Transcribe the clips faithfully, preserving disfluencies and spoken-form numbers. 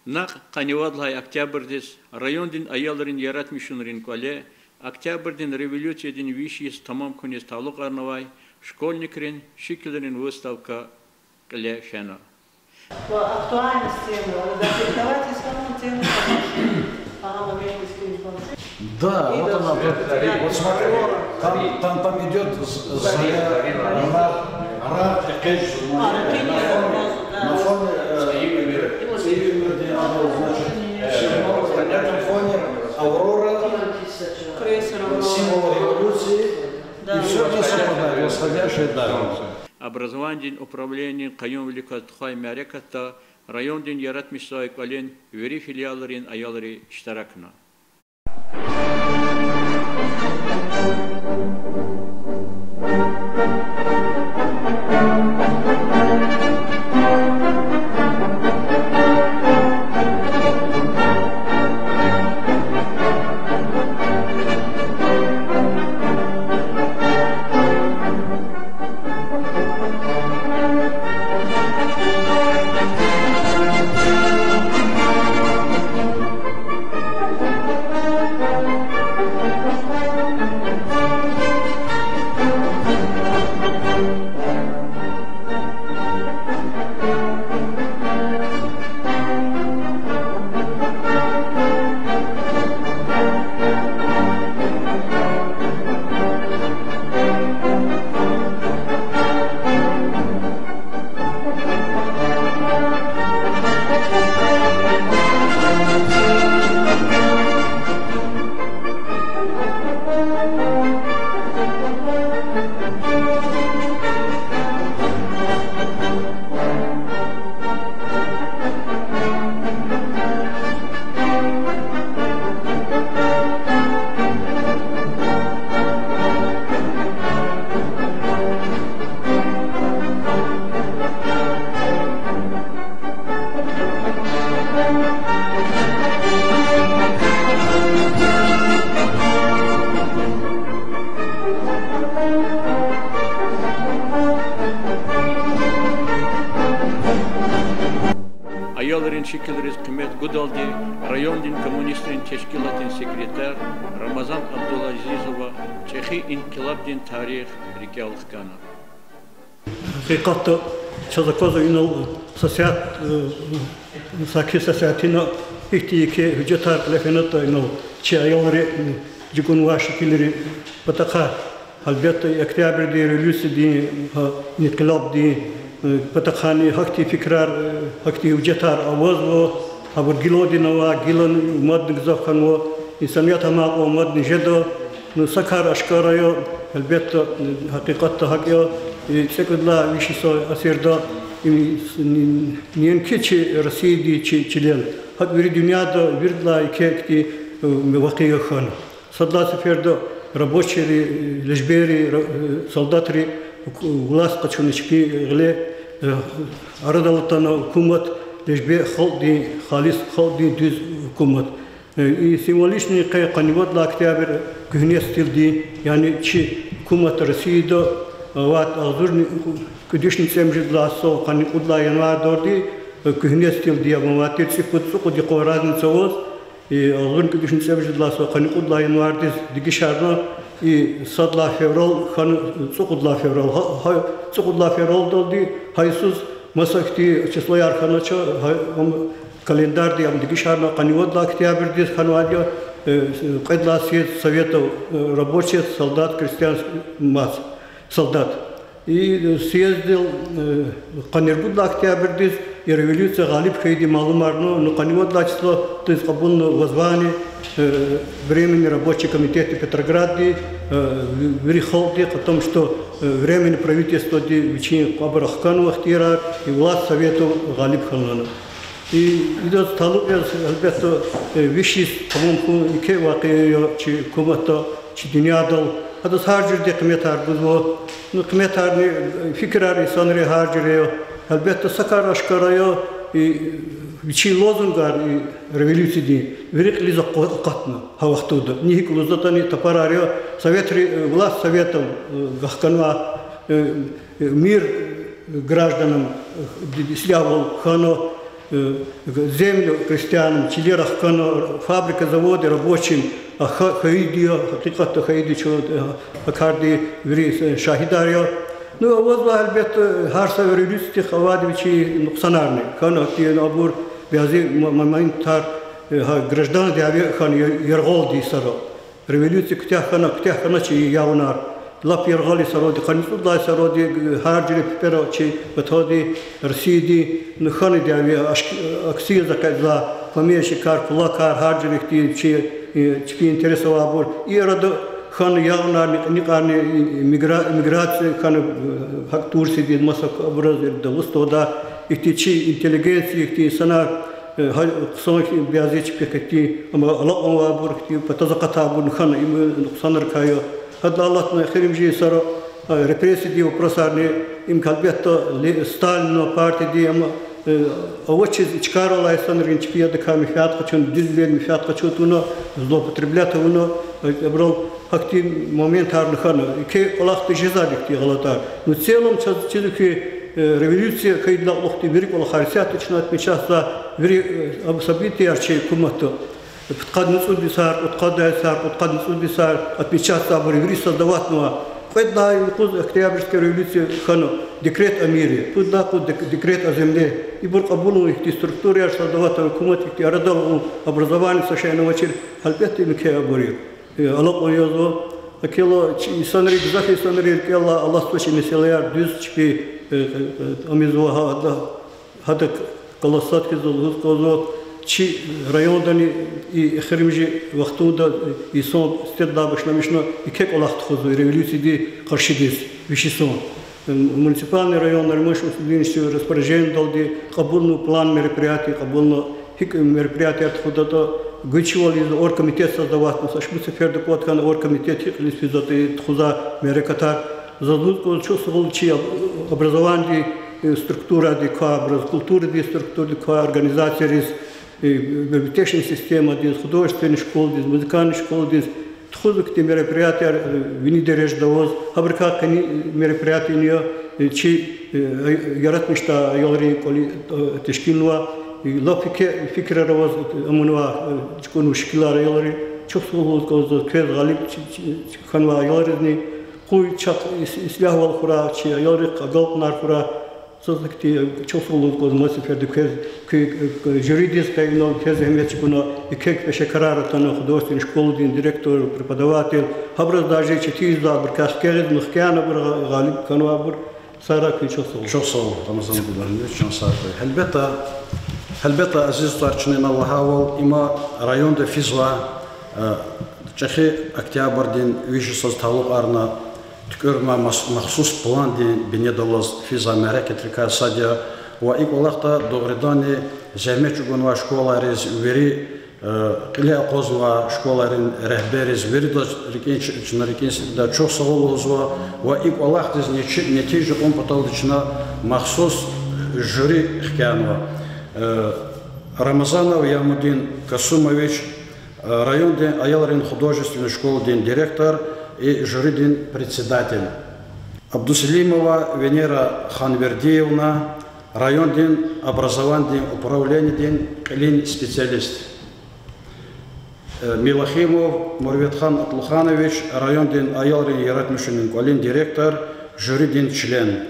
Накь къанни вад лагьай октябрдиз райондин аялрин яратмишунрин кӀвале Октябрдин революциядин виш йис тамам хьуниз талукьарнавай школьникрин шикилрин выставка кьиле фена. По актуальности, ну, надо трактовать исламскую тему, потому что она в моменте с ним конфликт. Да, и вот она, вот, вот смотри, там, там, там идёт з-, заря, она, рак, экъечӀ, а, на фоне, э, значит, всё равно на этом фоне Аврора, символ революции, и всё это совпадает, восходящее, да. Образованидин управленидин къаюмвиликай тухвай мярекатда райондин яратмишзавай кӀвалин вири филиалрин аялри иштиракна. Аялрин шикилриз къимет гудалди райондин коммунистрин тешкилатдин секретарь Рамазан Абдулазизова чӀехи инкъилабдин тарих рикӀел хкана. Гьакъикъатда, чаз аквазва инал са сят, э, саки са сятина ихьтин еке гьуьжетар кьиле фенатӀа инал чи аялри, э, чӀугунвай шикилрин патахъай, гьелбетда, и Октябрдин революциядин, гьа, инкъилабдин, э, патахъайни гьахьтин фикирар, э, гьахьтин гьуьжетар авазва, гьабур гилалди авай, гилани мадни гзаф хьанва, инсаният амай кьван мадни жеда, ну, са кар ашкара я, гьелбетда, гьакъикъатда гьакӀ я, и цӀекӀуьд лагьай виш йисай асирда, и с-, ни-, неинки чи Россиядин чи чилел, гьакӀ вири дуьньяда виридалай еке ихьтин, э, вакъиа хьана. Сад лагьай сеферда рабочийри, э, лежбери, ра-, э, солдатри гьук-, власть къачуна чпин гъиле, э, арадал атана гьукумат, лежбер халкьдин, халис халкьдин дуьз гьукумат. Э, и символичный къе къанни вад лагьай октябрь куьгьне стилдин, яни чи гьукумат Россияда, э, авайд агъзурни кӀуьд вишни цӀемуьжуьд лагьай йисалай къанни кьуд лагьай январдалди, э, куьгьне стилдин авайди тир, цӀипуд, цӀукьуд йикъан разница аваз, и агъзурни кӀуьд вишни цӀемуьжуьд лагьай йисалай къанни кьуд лагьай январдиз дегишарна, и сад лагьай февраль хьана, цӀукьуд лагьай февраль, гьа, гьа, цӀукьуд лагьай февральдалди гьа йисуз маса ихьтин числояр хьанач, гьа, ам календарда ам дегишарна, къанни вад лагьай октябрдиз хьанвайди я, э, кьвед лагьай съезд Советов, э, рабочий, солдат, крестьян, мас, солдат. И съезддал, э, къанни ругуд лагьай октябрдиз и революция гъалиб хьайиди малумарна, ну, къанни вад лагьай числодиз кьабулна воззвание, э, Временный рабочий комитетди Петроградди, э, ви-, вири халкьди, о том, что, э, Временное правительстводи вичин кьве абур хканва ихтияр, и власть Советов гъалиб хьана лагьана. И идаз талукь яз, гьелбетда, э, виш йис тамам хьун еке вакъиа я чи гьукуматда, чи дуьньядал. Адаз гьар жуьредин къиметар гузва. Ну, къиметарни, э, фикирар инсанрин гьар жуьре я. Гьелбетда, са кар ашкара я, и вичин лозунгар и революциядин вири кьилиз акъ-, акъатна гьа вахтунда. Ни гьикӀ лугьузватӀани, тапарар я, советри, э, власть Советов, э, вахканва, э, э, мир, э, гражданам, э, ди-, ислягьвал хьана, Э, землю крестьянам, чилерихъ хьана, фабрика, заводы рабочим, а ха-, хайиди я, гьакъикъатда хайиди чун, э, а кардин вири, э, шагьидар я. Ну, авазва, гьелбетда, гьар са революциядихъ авайди вичин нукьсанарни. Хьана хьтин абур бязи м-, моментар, э, гьа граждан дяве хьана я-, яргъалди йисара. Революция куьтягь хьана, куьтягь хьаначир ягъунар. Лап яргъал йисаралди, къанни цӀуд лагьай йисаралди, э, гьар жуьре пипӀера чи паталди, Россияди, ну, хьана дяве, ашк-, аксияр къвезва, помещикар, кулакар, гьар жуьре хьтин чи, э, чпин интерес авайбур. И арада хьана ягъунарни, кьиникьарни, э, мигра-, эмиграция хьана, э, гьакӀ Турциядиз, маса абуруз, Дагъустанда, ихьтин чи интеллигенция, ихьтин инсанар, э, гьа-, хъсан хьи-, бязи чпихъ хьтин, амма алакьунвайбур хьтин, патаз акъатайбурни хьана, им нукьсанрикай я. Гьадалай алатна эхиримжи йисара, э, репрессиядин вопросарни, им, гьелбетда, Ле-, Сталинан партиядин, амма, э, авачиз и чкайрал алай инсанрин чпи адакай менфят къачуна, дуьзвилелди менфят къачуна тавуна, злоупотреблять авуна, э, абурал гьахьтин моментарни хьана, еке кӀвалахда жезвайди хьтин гъалатӀар. Ну, в целом, чаз чизва хьи, э, революция хьайидалай кьулухъди вири кӀвалахар исятда чна отмечатьзава, вири, э, аб-, событияр чи гьукуматда. Пудкъадни цӀуд йисар, кьудкъад йисар, кьудкъадни цӀуд йисар, отмечатьзавайбур вири создаватьнава. Кьвед лагьай юкъуз Октябрьская революция хьана, декрет о мире, пуд лагьай юкъуз дек-, декрет о земле. Ибур кьабулун ихьтин структураяр создаватьнава, гьукумат ихьтин, арадал авун, образование са шейни авачир, гьелбетда, им еке абур я. Э, алакьун язва. Акела чи инсанри, гзаф инсанри рикӀелай алатзавай чи месэлаяр дуьз чпи, э, э, э, ам ийизва гьа-, гьада, гьадак галаз сад хьиз лугьуз кӀанзава, чи райондани и эхиримжи вахтунда, э, йисан сифтедай башламишна, еке кӀвалах тухузва революциядиз къаршидиз виш йисан. Э, муниципальный районар, Муниципальный районар распоряжениедалди кьабулнава план мероприятий, кьабулна гьикӀ мероприятияр тухудатӀа, гуьзчивал ийизва оргкомитет создаватьна, са шумуд сеферда кӀватӀ хьана оргкомитет гьикӀ кьилиз физватӀа тухузвай мярекатар. Заз лугьуз кӀанзава, чухсагъул чи об-, образованидин, э, структурадик квай, абуруз культурадин структурадик квай организацияриз, э, библиотечный системадиз, художественный школадиз, музыкальный школадиз, тухузва ихьтин мероприятияр, э, вини дережада аваз, гьабурукай къени мероприятияни я, э, чи, э, яратмишдай аялрин кӀвале, э, тешкилнава, э, лап еке фикирар аваз, э, амунва, э, чукӀунва шикилар аялри, чухсагъул лугьуз кӀанзава квез, гъалиб чи-, чи-, чи-, хьанвай аялризни, къуй чахъ ис-, ислягьвал хьурай, чи аялрихъ агалкьунар хьурай, заз ахьтин чухсагъул лугьуз кӀанзава маса сеферда квез, куь, э, жюридиз, къе инал квез зегьмет чӀугуна, еке-еке пешекарар атана, художественный школадин директор, преподаватель, гьабуруз даже четин ийизва абурукай хкягъиз, ну, хкягъна абур гъа-, гъалиб хьанвайбур, сагърай куьн, чухсагъул. Чухсагъул, Рамазан Абдуллагьимович, чан сагърай. Гьелбетда, гьелбетда, азиз дустар, чна инал лагьайвал, има районда физвай, э, чӀехи Октябрдин виш йисуз талукьарна туькӀуьрнавай мас-, махсус пландин бинедаллаз физвай мярекатрикай сад я ва и кӀвалахда дугъриданни зегьмет чӀугунвай школайриз, вири, э, кьиле акъвазнавай школайрин регьберриз, виридаз рикӀин ч-, чна рикӀин сидда чухсагъул лугьузва ва и кӀвалахдиз нечи-, нетижа кьун паталди чна махсус жюри хкянава. Э, Рамазанов Ямудин Касумович, райондин аялрин художественный школадин директор и жюридин председатель. Абдуселимова Венера Ханвердиевна, райондин образованидин управленидин кьилин специалист. Милохимов Мурветхан Атлуханович, райондин аялрин яратмишунрин кӀвалин директор, жюридин член.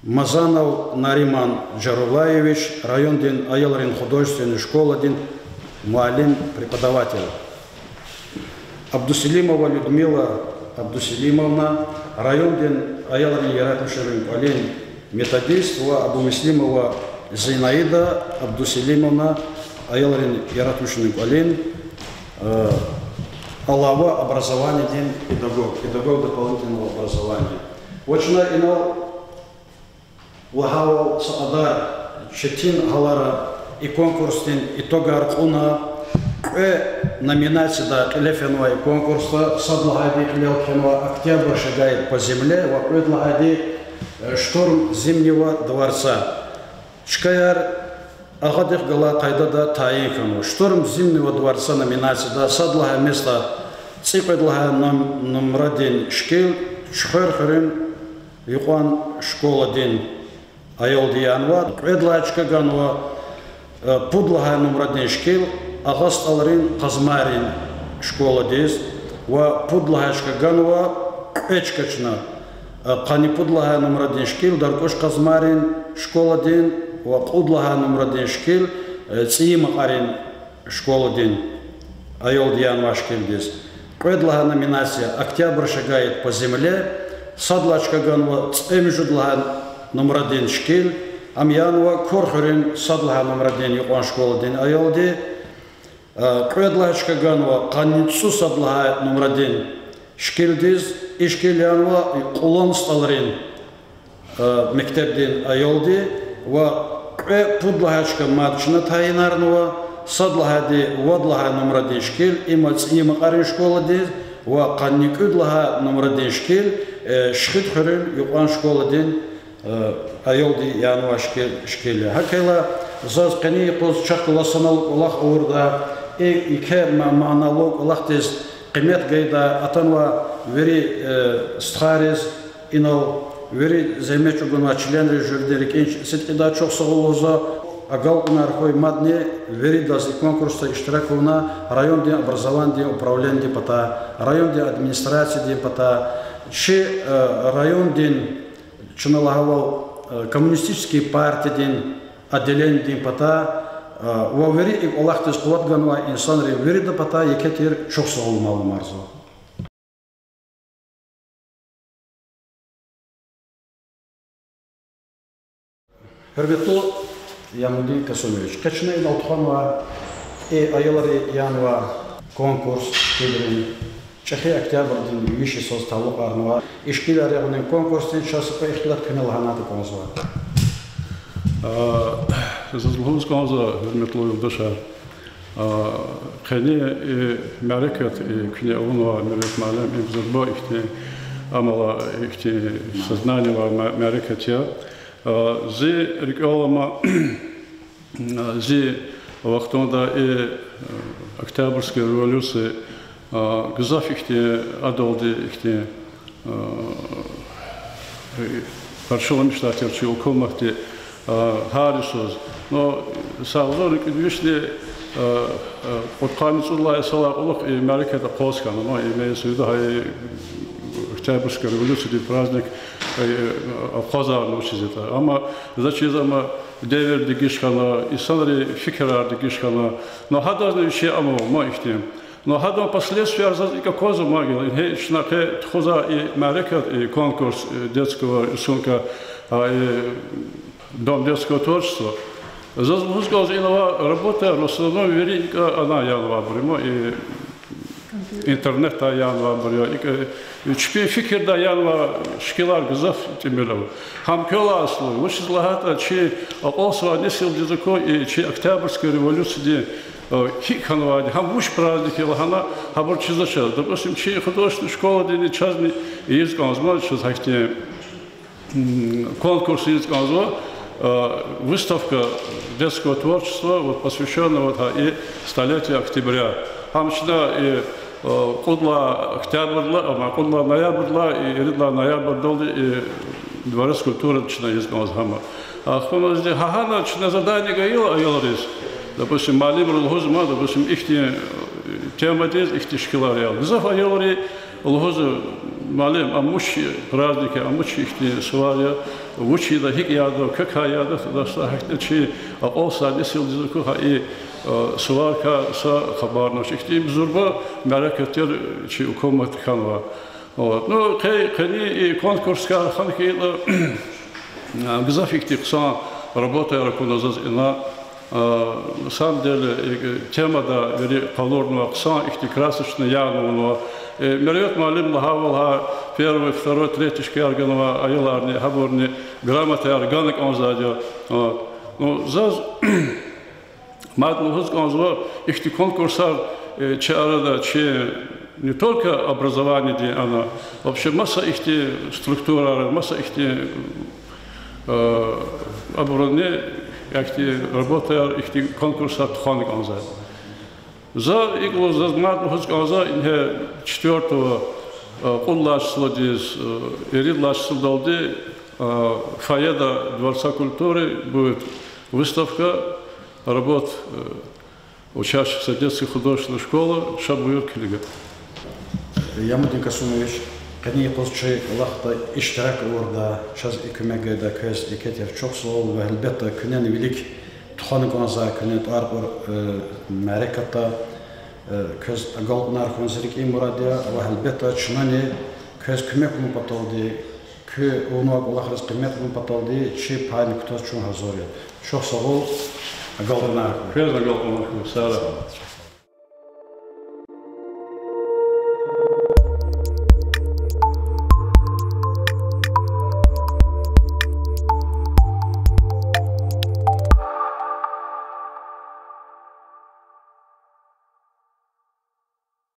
Мазанов Нариман Жарулаевич, райондин аялрин художественный школадин муаллим, преподаватель. Абдуселимова Людмила Абдуселимовна, райондин аялрин яратмишунрин кӀвалин методист, ва Абумуслимова Зинаида Абдуселимовна, аялрин яратмишунрин кӀвалин, э, алава образованидин педагог, педагог дополнительного образования. Ва чна инал лагьайвал, са кьадар четин гьалара и конкурсдин итогар кьуна, кьве номинацияда кьиле фенва и конкурсда, сад лагьайди кьилел кхьенва «Октябрь шагает по земле» ва кьвед лагьайди, э, «Штурм Зимнего дворца». Чкаяр агъадихъ галай къайдада тайин хьанва. «Штурм Зимнего дворца» номинацияда сад лагьай место, цӀикьвед лагьай нум-, нумрадин шикил Чуьхвер хуьруьн юкьван школадин аялди янва, кьвед лагьай чка ганва Пуд лагьай нумрадин шикил Агъа СтӀалрин Къазмайрин школадиз ва пуд лагьай чка ганва кьве чка чна. Къанни пуд лагьай нумрадин шикил Даркуш Къазмайрин школадин ва кьуд лагьай нумрадин шикил ЦӀийи Макьарин школадин аялди янвай шикилдиз. Кьвед лагьай номинация Октябрь шагает по земле, сад лагьай чка ганва цӀемуьжуьд лагьай нумрадин шикил, ам янва Курхуьруьн сад лагьай нумрадин юкьван школадин аялди. Кьвед лагьай чка ганва къанни цӀусад лагьай нумрадин шикилдиз, и шикил янва Кьулан СтӀалрин мектебдин аялди ва кьве пуд лагьай чка мад чна тайинарнава, сад лагьайди вад лагьай нумрадин шикил, има ЦӀийи Макьарин школадиз, ва къанни кӀуьд лагьай нумрадин шикил Шихидхуьруьн юкьван школадин аялди янвай шикил, шикил я. ГьакӀ хьайила заз къени юкъуз чахъ галаз санал кӀвалах авурда, и еке ма-, манало кӀвалахдиз къимет гайида атанвай вири стхайриз, инал вири зегьмет чӀугунвай членриз жюридин рикӀин сидкьидай чухсагъул лугьузва. Агалкьунар хьуй мадни виридаз и конкурсда иштирак авуна райондин образованидин управленидин патай, райондин администрациядин патай, чи райондин, чна лагьайвал, коммунистический партиядин отделенидин патай ва вири и кӀвалахдиз къуват ганвай инсанрин виридан патай еке тир чухсагъул малумарзава. Гьуьрметлу Ямудин Касумович, къе чна инал тухванва и аялри янвай конкурс шикилрин, чӀехи Октябрдин виш йисуз талукьарнава. И шикилар ягъунин конкурсдин чаз са кьве ихтилат куьне лагьанайтӀа кӀанзава. Заз лугьуз кӀанзава, гьуьрметлу юлдашар, къени и мярекат, и куьне авунвай, Мервет муаллим, им зурба ихьтин амала, ихьтин сознаниевай мя-, мярекат я. Зи рикӀел алама, зи вахтунда и Октябрьский революция гзаф ихьтин адалди ихьтин къаршиламишдай тир чи гьукуматди гьар йисуз. Ну, са агъзурни кӀуьд вишни кьудкъанни цӀуд лагьай йисалай кьулухъ и мярекат акъваз хьана, ну, имеется в виду, гьа и Октябрьская революциядин праздник акъвазарна вучиз ятӀа. Амма заз чиз, амма девир дегиш хьана, инсанрин фикирар дегиш хьана. Ну, гьадазни вичи амал ма ихьтин. Ну, гьадан последствияр заз икӀ аквазва ма гила, ингье чна къе тухузвай и мярекат, и конкурс детского рисунка, дом детского творчества. Заз лугьуз кӀанзава, ина авай работаяр в основном вири икӀ ана янавайбур я ма, и интернетдай янавайбур я, икӀ чпин фикирдай янавай шикилар гзаф тӀимил ава. Гьам квелай аслу я, вучиз лагьайтӀа чи акьалтзавай несилдиз акур и чи Октябрьская революциядин гьикӀ хьанвайди, гьам вуч праздник я лагьана, гьабур чизвач. Допустим, чи художественный школадин чазни ийиз кӀанзава, чаз гьахьтин конкурс ийиз кӀанзава, выставка детского творчества, вот, посвящённого вот и столетию Октября. Гьам чна и кьуд лагьай октябрьдилай, амма кьуд лагьай ноябрьдилай, и ирид лагьай ноябрьдалди и Дворец культурада чна ийиз кӀанзава гьам. Ахпа мазди гьа гьана чна задание гайила аялриз. Допустим, муаллимри лугьузва ма, допустим, ихьтин темадиз ихьтин шикилар ая. Гзаф аялри лугьузва: муаллим, ам вуч праздник я, ам вуч ихьтин сувар я, вуч ийида, гьикӀ яда, квекай яда, дасла гьахьтин чи акьалтзавай несилдиз акур гьа и суварикай са хабарни авач. Ихьтин зурба мярекат тир чи гьукуматди хьанва. Вот. Ну, къе-, къени и конкурсар хьана хьайитӀа, гзаф ихьтин хъсан работаяр акуна заз ина. На самом деле, и темада вири къалурнава, хъсан ихьтин красочно янавунва. Мервет муаллим лагьайвал, гьа первый, второй, третий шикаяр ганвай аяларни, гьабурни грамотаяр гана кӀанзавайди я. Вот. Ну, заз мад лугьуз кӀанзава, ихьтин конкурсар чи арада, чи не только образованиедин, ана, вообще маса ихьтин структурайра, маса ихьтин, абурни ихьтин работаяр, ихьтин конкурсар тухвана кӀанзава. За икӀ лугьуз, заз мад лугьуз кӀанзава, ингье четвёртого, кьуд лагьай числодиз, ирид лагьай числодалди фойеда Дворца культуры будет выставка Работ, э, учащихся детской художественной школы, ша буюр килига. Ямудин Касумович, къенин юкъуз чи кӀвалахда иштирак авурда, чаз и куьмек гайида квез еке тир чухсагъул ва гьелбетда куьнени вилик тухвана кӀанзавай куьне тӀвар кьур, э, мярекатда, э, квез агалкьунар хьун зи рикӀин мурад я ва гьелбетда чнани квез куьмек авун паталди, куь авунвай кӀвалахриз къимет гун паталди чи пайни кутаз чун гьазур я. Чухсагъул, агалкьунар хьуй. Квез агалкьунар хьуй, сагърай.